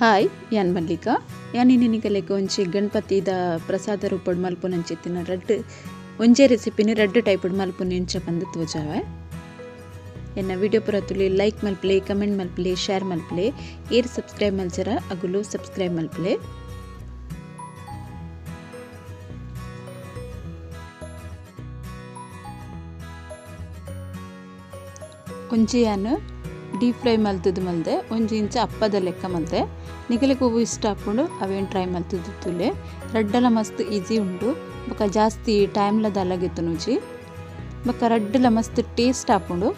Hi ಯಾನ್ ಮಲ್ಲಿಕಾ ಯಾನ್ ಇನ್ನಿನಿಗಲೆಗ್ ಒಂಜಿ ಗಣಪತಿದ ಪ್ರಸಾದ ರೂಪಡ್ ಮಲ್ಪುನಂಚಿತ್ತಿನ ರಡ್ಡ್ ಒಂಜೇ ರೆಸಿಪಿನಿ ರಡ್ಡ್ ಟೈಪ್ಡ್ ಮಲ್ಪುನಿ ಎಂಚ ಪಂದ್ ತೋಜಾವೆ. ಎನ್ನ ವಿಡಿಯೋ ಪೂರ ತುಲಿ ಲೈಕ್ ಮಲ್ಪಲೆ, ಕಮೆಂಟ್ ಮಲ್ಪಲೆ, ಶೇರ್ ಮಲ್ಪಲೆ, ಏರ್ ಸಬ್ಸ್ಕ್ರೈಬ್ ಮಲ್ಚರ ಅಗುಲು ಸಬ್ಸ್ಕ್ರೈಬ್ ಮಲ್ಪಲೆ. ಒಂಜಿ ಯಾನ್ ಡೀಪ್ ಫ್ರೈ ಮಲ್ತುದು ಮಲ್ದೆ, ಒಂಜಿ ಇಂಚ ಅಪ್ಪದ ಲೆಕ್ಕ ಮಲ್ದೆ. ನಿಗಲೆಗ್ ಒವು ಇಷ್ಟ ಆಪುಂಡು ಅವೇನ್ ಟ್ರೈ ಮಲ್ತುದು ತುಲೆ. ರಡ್ಡಲ ಮಸ್ತ್ ಈಸಿ ಉಂಡು, ಬೊಕ ಜಾಸ್ತಿ ಟೈಮ್ಲ ದಾಲಗೆತ್ತುನುಜಿ, ಬೊಕ ರಡ್ಡಲ ಮಸ್ತ್ ಟೇಸ್ಟ್ ಆಪುಂಡು.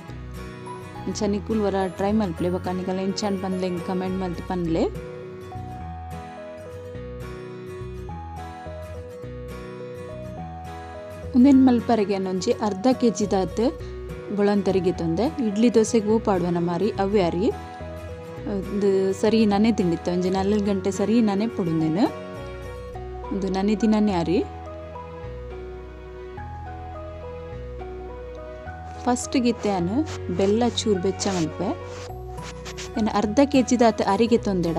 ಇಂಚ ನಿಕುಲ್ ವರ ಟ್ರೈ ಮಲ್ಪಲೆ, ಬೊಕ ನಿಗಲ ಇಂಚಾನ್ ಪನ್ಲೆ ಕಮೆಂಟ್ ಮಲ್ತು ಪನ್ಲೆ. ಉಂದೆನ್ ಮಲ್ಪರೆಗೆ ಒಂಜಿ ಅರ್ಧ ಕೆಜಿ ದಾತ್ ಬೊಳಂತರಿಗೆ ತೊಂದೆ ಇಡ್ಲಿ ದೋಸೆಗೆ ಹೂ ಪಾಡುವನ ಮಾರಿ ಅವೇ ಅರಿ ಒಂದು ಸರಿ ನನೆ ತಿಂಡಿತ್ತು ಒಂಜಿ 4 ಗಂಟೆ ಸರಿ ನನೆ ಪೊಡುಂದೇನು ಒಂದು ನನೆ ದಿನನೇ ಅರಿ. ಫಸ್ಟ್ ಗಿತ್ತೆನು ಬೆಲ್ಲ ಚೂರು ಬೆಚ್ಚ ಮಲ್ಪೆ. ಏನು ಅರ್ಧ ಕೆ ಜಿ ದಾತ್ ಅರಿಗೆ ತೊಂದೆಡ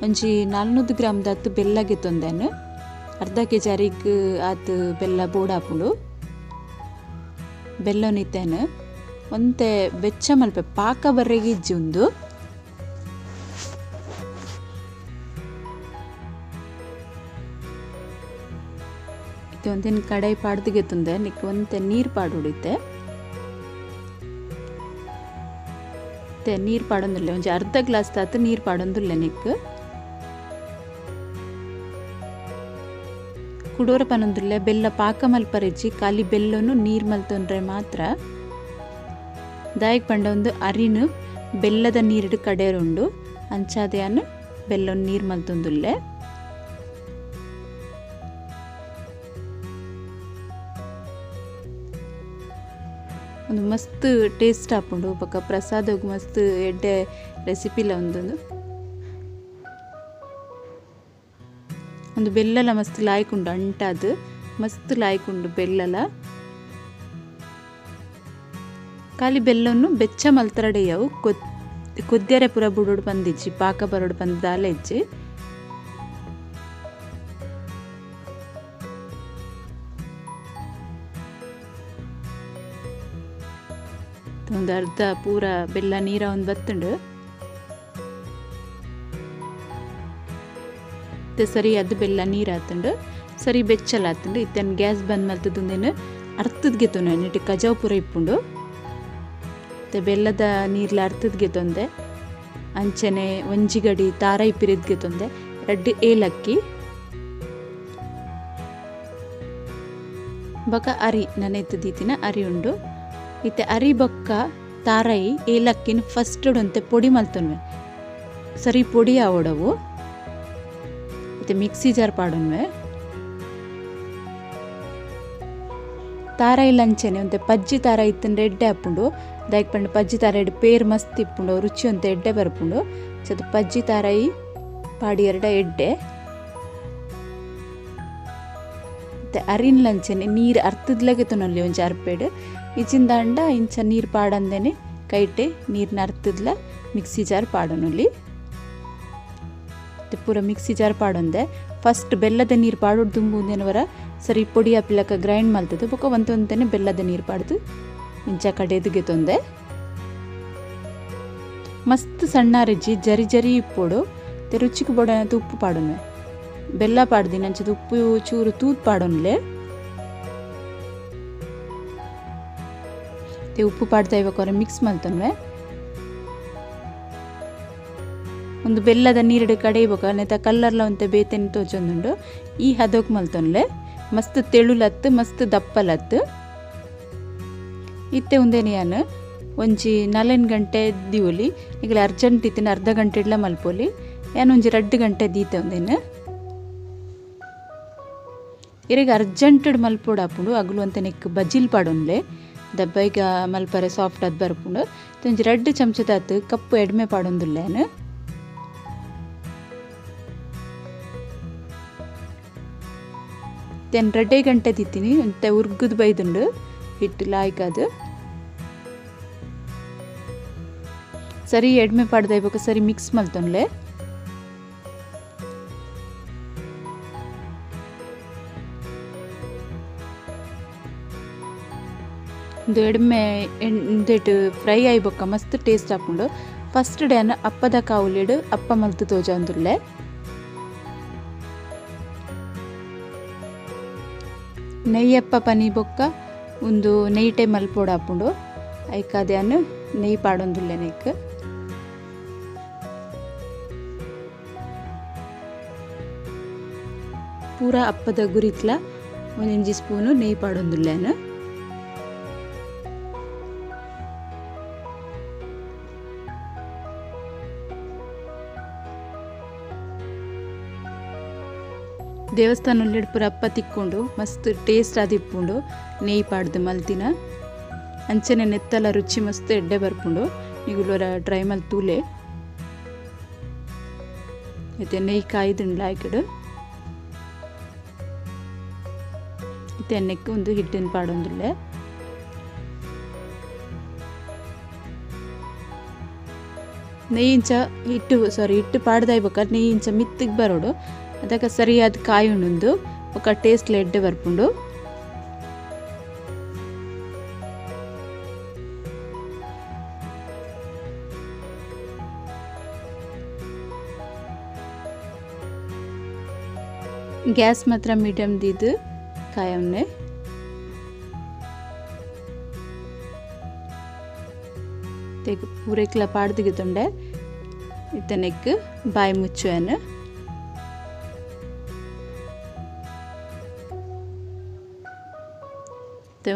ಒಂಜಿ 400 ಗ್ರಾಮ್ ದಾತ್ ಬೆಲ್ಲಗೆ ತೊಂದೇನು. ಅರ್ಧ ಕೆ ಜಿ ಅರಿಗ್ ಆತ್ ಬೆಲ್ಲ ಬೋಡಾಪುಂಡು. ಬೆಲ್ಲನಿತ್ತೇನು ಒಂತೆ ಬೆಚ್ಚ ಮಲ್ಪೆ, ಪಾಕ ಬರ್ರೆಗೆ ಇಜ್ಜಿ ಉಂದು. ಒಂದೇನು ಕಡಾಯಿ ಪಾಡ್ದಿಗೆ ತುಂದೆ ನಿಕ್ ಒಂತೆ ನೀರು ಪಾಡುಡಿತ್ತೆ. ನೀರು ಪಾಡೊಂದಿಲ್ಲ, ಒಂಜಿ ಅರ್ಧ ಗ್ಲಾಸ್ ತಾತು ನೀರು ಪಾಡೊಂದಿಲ್ಲ ನಿಕ್. ಕುಡೋರ ಪನೊಂದಿಲ್ಲ ಬೆಲ್ಲ ಪಾಕ ಮಲ್ಪರೆಜ್ಜಿ, ಖಾಲಿ ಬೆಲ್ಲನು ನೀರು ಮಲ್ತೊಂಡ್ರೆ ಮಾತ್ರ. ದಾಯಕ್ ಪಂಡ ಒಂದು ಅರಿನು ಬೆಲ್ಲದ ನೀರಿಡು ಕಡೆಯರುಂಡು, ಅಂಚಾದೆಯನ್ನು ಬೆಲ್ಲನ್ನು ನೀರು ಮಲ್ತೊಂದುಲ್ಲೆ. ಒಂದು ಮಸ್ತ್ ಟೇಸ್ಟ್ ಆಪುಂಡು, ಬೊಕ ಪ್ರಸಾದಗ್ ಮಸ್ತ್ ಎಡ್ಡೆ ರೆಸಿಪಿಲ ಒಂದೊಂದು. ಒಂದು ಬೆಲ್ಲಲ ಮಸ್ತ್ ಲಾಯ್ಕುಂಡು, ಅಂಟಾದು ಮಸ್ತ್ ಲಾಯ್ಕುಂಡು ಬೆಲ್ಲಲ. ಖಾಲಿ ಬೆಲ್ಲನ್ನು ಬೆಚ್ಚ ಮಲ್ತರಡೆಯವು ಕೊದ್ಯರೆ ಪೂರ ಬುಡೋಡು ಬಂದಿಜ್ಜಿ, ಪಾಕ ಬರೋಡು ಬಂದು ದಾಲ ಇಜ್ಜಿ. ಒಂದು ಅರ್ಧ ಪೂರ ಬೆಲ್ಲ ನೀರ ಒಂದು ಬತ್ತುಂಡು. ಸರಿ ಅದು ಬೆಲ್ಲ ನೀರು ಆತುಂಡು, ಸರಿ ಬೆಚ್ಚಲ ಆತುಂಡು. ಇತ್ತನ್ ಗ್ಯಾಸ್ ಬಂದ್ ಮಲ್ತದಂದೇನು ಅರ್ಥದ್ಗೆ ತೊಂದೆ ಇಟ್ಟು ಕಜಾವ್ ಪೂರ ಇಪ್ಪುಂಡು. ಮತ್ತೆ ಬೆಲ್ಲದ ನೀರ್ಲ ಅರ್ಥದ್ಗೆ ತೊಂದೆ, ಅಂಚನೆ ಒಂಜಿ ಗಡಿ ತಾರಾಯಿ ಪಿರಿದ್ಗೆ ತೊಂದೆ, ರಡ್ಡು ಏಲಕ್ಕಿ ಬೊಕ ಅರಿ ನನೆತ್ತು ದೀತಿನ ಅರಿ ಉಂಡು. ಇತ್ತೆ ಅರಿ ಬೊಕ್ಕ ತಾರಾಯಿ ಏಲಕ್ಕಿನ ಫಸ್ಟ್ ಒಂತೆ ಪೊಡಿ ಮಲ್ತೊನ್ವೆ, ಸರಿ ಪೊಡಿ ಆವಡವು. ಇತ್ತೆ ಮಿಕ್ಸಿ ಜಾರ್ ಪಾಡೊನ್ವೆ. ತಾರಾಯಿ ಲಂಚನೆ ಒಂತೆ ಪಜ್ಜಿ ತಾರಾಯಿ ಇತ್ತಂದ್ರೆ ಎಡ್ಡೆ ಆಪುಂಡು. ದಾಯಕ್ ಪಂಡ ಪಜ್ಜಿ ತಾರಾಯಿ ಪೇರ್ ಮಸ್ತ್ ಇಪ್ಪುಂಡು, ರುಚಿ ಒಂತೆ ಎಡ್ಡೆ ಬರ್ಪುಂಡು. ಚದು ಪಜ್ಜಿ ತಾರಾಯಿ ಪಾಡಿ ಎರಡ ಎಡ್ಡೆ. ಮತ್ತೆ ಅರಿನ್ ಲಂಚನೆ ನೀರು ಅರ್ಥದ್ಲಗೆ ತೊನೊಲ್ಲಿ ಒಂಜಿ ಅರ್ಪೇಡು ಇಚಿಂದಾಂಡ ಇಂಚ ನೀರು ಪಾಡಂದೇನೆ ಕೈಟೆ ನೀರಿನ ಅರ್ಥದ್ಲ ಮಿಕ್ಸಿ ಜಾರ್ ಪಾಡೊನೊಲ್ಲಿ. ಪೂರ ಮಿಕ್ಸಿ ಜಾರ್ ಪಾಡೊಂದೆ ಫಸ್ಟ್ ಬೆಲ್ಲದ ನೀರು ಪಾಡೋದು ದುಂಬುಂದೇನವರ ಸರಿ ಪೊಡಿ ಆಪಿಲಕ ಗ್ರೈಂಡ್ ಮಲ್ತದೆ. ಬೊಕ ಒಂತೆ ಬೆಲ್ಲದ ನೀರು ಪಾಡ್ದು ಇಂಚ ಕಡೆದುಗೆ ತೊಂದೆ. ಮಸ್ತ್ ಸಣ್ಣ ರಿಜ್ಜಿ ಜರಿ ಜರಿ ಇಪ್ಪೋಡು. ರುಚಿಗೆ ಬೋಡನದು ಉಪ್ಪು ಪಾಡೊನ್ವೆ, ಬೆಲ್ಲ ಪಾಡ್ದಿನ ಅಂಚದ ಉಪ್ಪು ಚೂರು ತೂತ್ ಪಾಡೊನ್ಲೆ. ಉಪ್ಪು ಪಾಡ್ತಾ ಇವಾಗ ಮಿಕ್ಸ್ ಮಲ್ತೊನ್ವೆ. ಒಂದು ಬೆಲ್ಲದ ನೀರಿಡು ಕಡೆಯಬೇಕು ನೆತ ಕಲ್ಲರ್ಲ ಒಂತೆ ಬೇತೆನ್ ತೋಜೊಂದುಂಡು. ಈ ಹದೋಕ್ ಮಲ್ತೊನ್ಲೆ ಮಸ್ತ್ ತೆಳುಲತ್ತು ಮಸ್ತ್ ದಪ್ಪಲತ್ತು. ಇತ್ತೆ ಉಂದೇನೆ ಯಾನ್ ಒಂಜಿ 4 ಗಂಟೆ ದಿವೊಲಿ, ನಿಗಲ ಅರ್ಜೆಂಟ್ ಇತ್ತಿನ ಅರ್ಧ ಗಂಟೆ ಇಡ್ಲ ಮಲ್ಪೊಲಿ. ಯಾನ್ ಒಂಜಿ 2 ಗಂಟೆ ದೀತೆ ಉಂದೇನು. ಇರೆಗ್ ಅರ್ಜೆಂಟೆಡ್ ಮಲ್ಪೊಡು ಆಪುಂಡು ಅಗುಲು ಅಂತೆ ನೆಕ್ ಬಜಿಲ್ ಪಾಡೊನ್ಲೆ, ದಬ್ಬೈಗ ಮಲ್ಪರೆ ಸಾಫ್ಟ್ ಆದ್ ಬರ್ಪುಂಡು. ಒಂಜಿ 2 ಚಮಚದಾತ್ ಕಪ್ಪು ಎಡ್ಮೆ ಪಾಡೊಂದುಲ್ಲೆ ಯಾನ್. ತೆನ್ 2 ಗಂಟೆ ತಿತ್ತೀನಿ ಒಂತೆ ಉರ್ಗುದು ಬೈದುಂಡು ಹಿಟ್ಟು ಲಾಯ್ಕಾದು. ಸರಿ ಎಡ್ಮೆ ಪಾಡ್ದ ಇವಾಗ ಸರಿ ಮಿಕ್ಸ್ ಮಲ್ತೊನ್ಲೆ. ಎಡ್ಮೆ ಇಂದೆಟ್ ಫ್ರೈ ಆಯಿ ಬೊಕ್ಕ ಮಸ್ತ್ ಟೇಸ್ಟ್ ಆಪುಂಡು. ಫಸ್ಟ್ ಡೇನ ಅಪ್ಪದ ಕಾವುಲಿಡ್ ಅಪ್ಪ ಮಲ್ತು ತೋಜೊಂದುಲ್ಲೆ. ನೆಯ್ಯಪ್ಪ ಪನಿ ಬೊಕ್ಕ ಉಂದು ನೆಯ್ಟೆ ಮಲ್ಪೊಡಾಪುಂಡು. ಐಕಾದ್ಯಾನ್ ನೆಯ್ ಪಾಡೊಂದುಲ್ಲೆ ನೆಕ್. ಪೂರ ಅಪ್ಪದ ಗುರಿತ್ಲ ಒಂಜಿ ಸ್ಪೂನು ನೆಯ್ ಪಾಡೊಂದುಲ್ಲೆನ್. ದೇವಸ್ಥಾನ ಪೂರ ಅಪ್ಪ ತಿಕ್ಕೊಂಡು ಮಸ್ತ್ ಟೇಸ್ಟ್ ಆದಿಪ್ಪುಂಡು ನೆಯ್ ಪಾಡ್ದು ಮಲ್ತಿನ. ಅಂಚನೆ ನೆತ್ತಲ ರುಚಿ ಮಸ್ತ್ ಎಡ್ಡೆ ಬರ್ಪುಂಡು. ನಿಗುಲೊರ ಡ್ರೈ ಮಲ್ತೂಲೆ ಇತ್ತೆ ನೆಯ್ ಕಾಯ್ದುಂಡ್ಲ ಆಯ್ಕಡು. ಇತ್ತೆ ಎಣ್ಣೆಕ್ ಒಂದು ಹಿಟ್ಟಿನ ಪಾಡೊಂದುಲ್ಲೆ. ನೆಯ್ ಇಂಚ ಹಿಟ್ಟು ಸಾರಿ ಹಿಟ್ಟು ಪಾಡ್ದಾಯ್ ಬೊಕ್ಕ ನೆಯ್ ಇಂಚ ಮಿತ್ತಿಗೆ ಬರೋಡು. ಅದಕ್ಕೆ ಸರಿಯಾದ ಕಾಯಿ ಉಂಡು ಬೊಕ್ಕ ಟೇಸ್ಟ್ ಎಡ್ಡೆ ಬರ್ಪುಂಡು. ಗ್ಯಾಸ್ ಮಾತ್ರ ಮೀಡಿಯಂ ದಿದ್ದು ಕಾಯವನ್ನೇ. ಪೂರೆಕ್ಲ ಪಾಡ್ದಿಗೆ ಇತ್ತೆ ನೆಕ್ ಬಾಯಿ ಮುಚ್ಚುವೆನ್.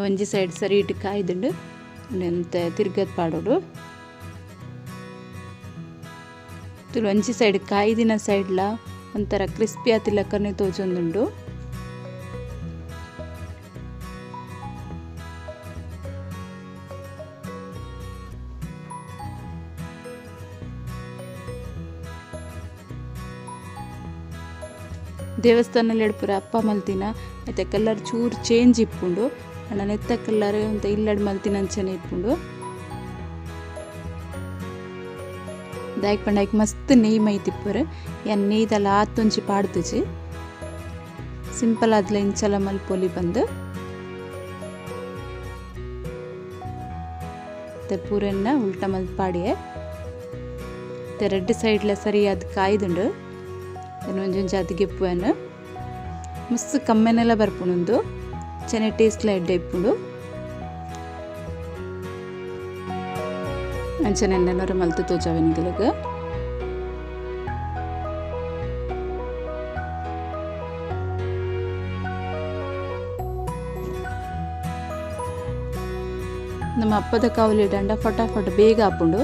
ಒಂಜಿ ಸೈಡ್ ಸರಿ ಇಟ್ಟು ಕಾಯ್ದುಂಡು ಎಂತ ತಿರ್ಗದ್ ಪಾಡೋಡು. ಒಂಜಿ ಸೈಡ್ ಕಾಯ್ದಿನ ಸೈಡ್ಲ ಒಂಥರ ಕ್ರಿಸ್ಪಿ ಆತಿಲಕ್ಕನೆ ತೋಜೊಂದುಂಡು. ದೇವಸ್ಥಾನಲ್ಲಿ ಪೂರ ಅಪ್ಪ ಮಲ್ತಿನ ಐತೆ ಕಲರ್ ಚೂರು ಚೇಂಜ್ ಇಪ್ಪುಂಡು. ಅಣ್ಣ ನೆತ್ತ ಕಲರ್ ಅಂತ ಇಲ್ಲಡ್ ಮಲ್ತಿನ ಅಂಚನೆ ಇಪ್ಪುಂಡು. ದಾಯಕ್ ಪಂಡಾಯ್ಕ್ ಮಸ್ತ್ ನೆಯ್ ಮೈತಿಪ್ಪರು. ಯಾನ್ ನೆಯ್ದಲ್ಲ ಆತೊಂಜಿ ಪಾಡ್ದುಜಿ. ಸಿಂಪಲ್ ಆದ್ಲ ಇಂಚಲ ಮಲ್ಪೊಲಿ ಬಂದು ಪೂರನ್ನ ಉಲ್ಟ ಮಲ್ತ್ ಪಾಡಿಯೆ. ರೆಡ್ ಸೈಡ್ಲ ಸರಿಯಾದ ಕಾಯ್ದುಂಡು. ಒಂಜೊಂಜಿ ಅದು ಗೆಪ್ಪುವೆನ್. ಮಸ್ತ್ ಕಮ್ಮೆನೆಲ್ಲ ಬರ್ಪುಂಡು. ಚೆನ್ನ ಟೇಸ್ಟ್ಲ ಎಡ್ಡೆ ಇಪ್ಪುಂಡು. ಅಂಚನೆ ನೆನೊರ ಮಲ್ತು ತೋಜಾವೆ ನಿಗಲಗ. ನಮ್ಮ ಅಪ್ಪದ ಕಾವಲಿ ದಂಡ ಫಟಾಫಟ್ ಬೇಗ ಆಪುಂಡು.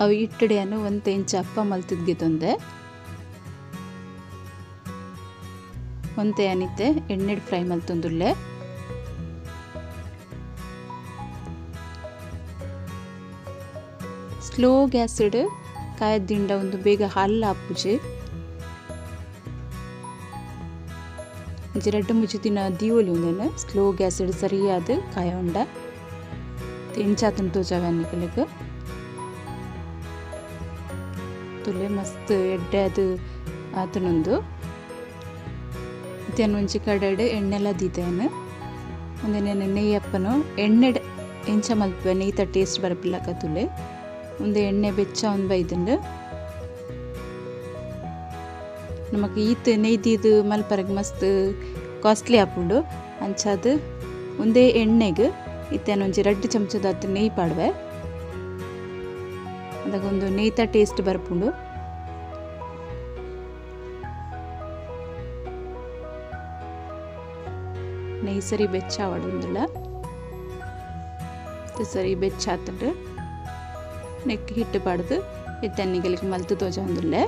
ಅವು ಇಟ್ಟಡೆಯನ್ನು ಒಂದು ಇಂಚ ಅಪ್ಪ ಮಲ್ತಿದ್ಗೆ ಒಂತೆ ಅನಿತೆ ಎಣ್ಣೆಡ್ ಫ್ರೈ ಮಲ್ತೊಂದುಲ್ಲೆ. ಸ್ಲೋ ಗ್ಯಾಸ್ಡ್ ಕಾಯದಿಂಡ ಒಂದು ಬೇಗ ಹಲ್ಲ ಆಪುಜಿ. ರಡ್ಡು ಮುಚ್ಚಿ ದಿನ ದೀವೊಲಿ ಒಂದನ್ನು ಸ್ಲೋ ಗ್ಯಾಸ್ಡ್ ಸರಿಯಾದ ಕಾಯ ಉಂಡ ಇಂಚಾತನ ತೋಜಾವೆ ನಿಕಲೆಗ್. ತುಲೆ ಮಸ್ತ್ ಎಡ್ಡೆ ಅದು ಆತನೊಂದು. ಇತ್ತೇನು ಒಂಜಿ ಕಡೆಡ್ ಎಣ್ಣೆಲ್ಲ ದೀತೇನು ಒಂದೇನೆ ನೆಯ್ಯಪ್ಪನು ಎಣ್ಣೆ ಎಂಚ ಮಲ್ಪುವೆ ನೆಯ್ತ ಟೇಸ್ಟ್ ಬರಪಿಲ್ಲಕ ತುಲೆ ಒಂದು ಎಣ್ಣೆ ಬೆಚ್ಚ ಒಂದು ಬೈದುಂಡು. ನಮಕ್ ಈತ್ ನೆಯ್ದಿದ್ದು ಮಲ್ಪರಗ್ ಮಸ್ತ್ ಕಾಸ್ಟ್ಲಿ ಆಪುಂಡು. ಅಂಚಾದ್ ಒಂದೇ ಎಣ್ಣೆಗೆ ಇತ್ತೆ ಒಂಜಿ 2 ಚಮಚದಾತ್ ನೆಯ್ ಪಾಡುವೆ. ಅದಕ್ಕೊಂದು ನೇಯ್ತ ಟೇಸ್ಟ್ ಬರ್ಪುಂಡು. ನೆಯ್ ಸರಿ ಬೆಚ್ಚ ಆವಡುಂದುಲ್ಲ ಸರಿ ಬೆಚ್ಚ ಆತುಂಡು. ನೆಕ್ ಹಿಟ್ಟು ಪಾಡ್ದು ಇತ್ತೆ ನಿಗಲಿಗೆ ಮಲ್ತು ತೋಜೊಂದುಲ್ಲೆ.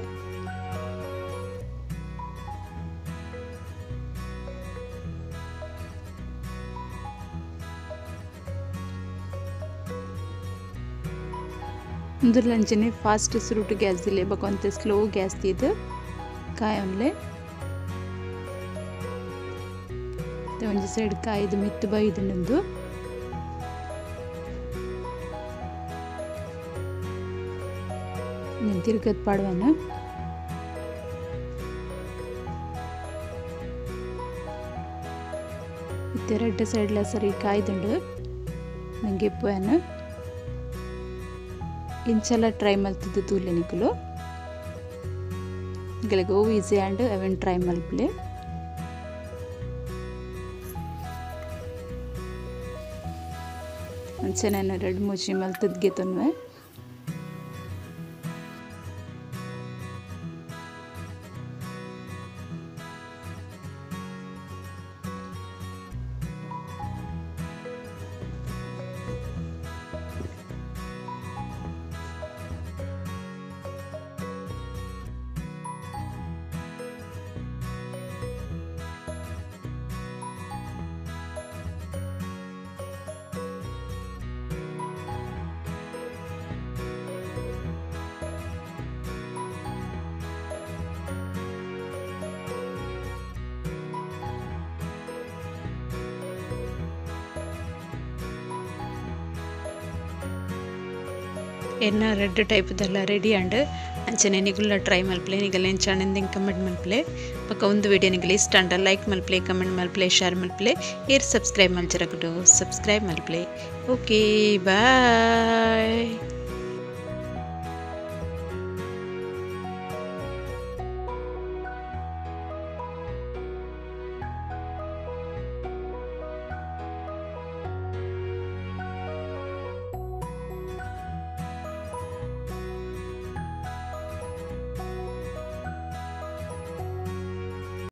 ಉಂದುರ್ಲಂಚನೆ ಫಾಸ್ಟ್ ಸುರುಟು ಗ್ಯಾಸ್ ದಿಲೆ ಬೊಕ ಸ್ಲೋ ಗ್ಯಾಸ್ ದೀದ್ ಕಾಯೊನ್ಲೆ. ಒಂಜಿ ಸೈಡ್ ಕಾಯ್ದು ಮಿತ್ತು ಬೈದುಂಡು. ತಿರ್ಗದ್ ಪಾಡುವನು. ಇತ್ತೆ ರೆಡ್ ಸೈಡ್ಲ ಸರಿ ಕಾಯ್ದುಂಡು ನಂಗೆ ಇಪ್ಪುವನು. ಇಂಚಲ ಟ್ರೈ ಮಲ್ತದ್ದು ತೂಲೆ ನಿಕುಲು. ನಿಕಲೆಗ್ ಒವು ಈಸಿ ಆಂಡ್ ಅವೆನ್ ಟ್ರೈ ಮಲ್ಪುಲೆ. ಅಂಚನೆ ರಡ್ಡ್ ಮೂಜಿ ಮಲ್ತದ್ ಗೆತೊನ್ವೆ. ಎನ್ನ ರೆಡ್ ಟೈಪ್ದೆಲ್ಲ ರೆಡಿ ಆಂಡ್. ಅಂಚನೆ ನಿಗುಲ್ಲ ಟ್ರೈ ಮಲ್ಪಲೆ. ನಿಗಲ್ ಎಂಚಾಣೆಂದು ಕಮೆಂಟ್ ಮಲ್ಪಲೆ. ಬೊಕ ಒಂದು ವಿಡಿಯೋ ನಿಗಲ್ ಇಷ್ಟ ಆಂಡ ಲೈಕ್ ಮಲ್ಪಲೆ, ಕಮೆಂಟ್ ಮಲ್ಪಲೆ, ಶೇರ್ ಮಲ್ಪಲೆ. ಏರ್ ಸಬ್ಸ್ಕ್ರೈಬ್ ಮಲ್ಚರಕುಡು ಸಬ್ಸ್ಕ್ರೈಬ್ ಮಲ್ಪಲೆ. Okay, bye.